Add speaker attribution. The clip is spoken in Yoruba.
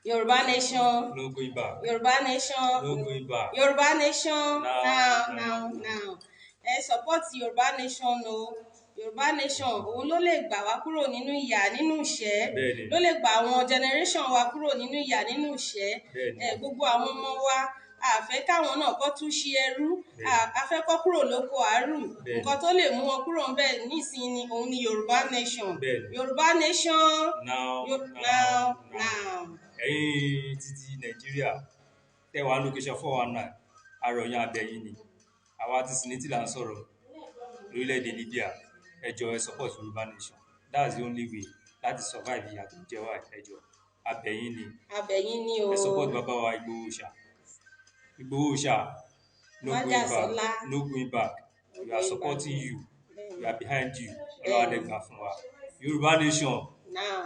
Speaker 1: Yorùbá nation.
Speaker 2: No going back.
Speaker 1: Yorùbá nation.
Speaker 2: No going back.
Speaker 1: Yorùbá nation.
Speaker 2: Now,
Speaker 1: now,
Speaker 2: now.
Speaker 1: Now, now. Ẹ support Yorùbá nation o. Yorùbá nation, òun ló lè gbà wá kúrò nínú ìyà, nínú ìṣẹ́. Ló lè gbà àwọn generation wa kúrò nínú ìyà, nínú ìṣẹ́. Ẹ gbogbo àwọn ọmọ wa, a fẹ́ káwọn náà kó tún ṣe ẹrú. A fẹ́ kó kúrò lóko àárù. Nǹkan tó lè mú wọn kúrò ńbẹ̀ nísìnyí ni òun ni Yorùbá nation. Yorùbá nation.
Speaker 2: Now,
Speaker 1: now,
Speaker 2: now,
Speaker 1: now.
Speaker 2: Ẹ̀yin títí Nàìjíríà tẹ́ wà location 419, àròyìn abẹ́yìn ni àwa ti sinetí là ń sọ̀rọ̀ lórílẹ̀‐èdè Libya. Ẹ jọ̀ọ́, ẹ support Yorùbá nation. That's the only way láti survive ìyà tó ń jẹ wá. Ẹ jọ̀ọ́, abẹ́yìn ni.
Speaker 1: Abẹ̀yìn ni o.
Speaker 2: Ẹ support bàbá wa Ìgbòho Òòṣà, Ìgbòho Òòṣà. No going back.
Speaker 1: Májàsọ́lá.
Speaker 2: No going back.
Speaker 1: No
Speaker 2: We are
Speaker 1: going
Speaker 2: supporting
Speaker 1: back.
Speaker 2: you. We are behind you. Ọlọ́wà dẹ̀ gbà fún wa. Yorùbá nation.
Speaker 1: Now.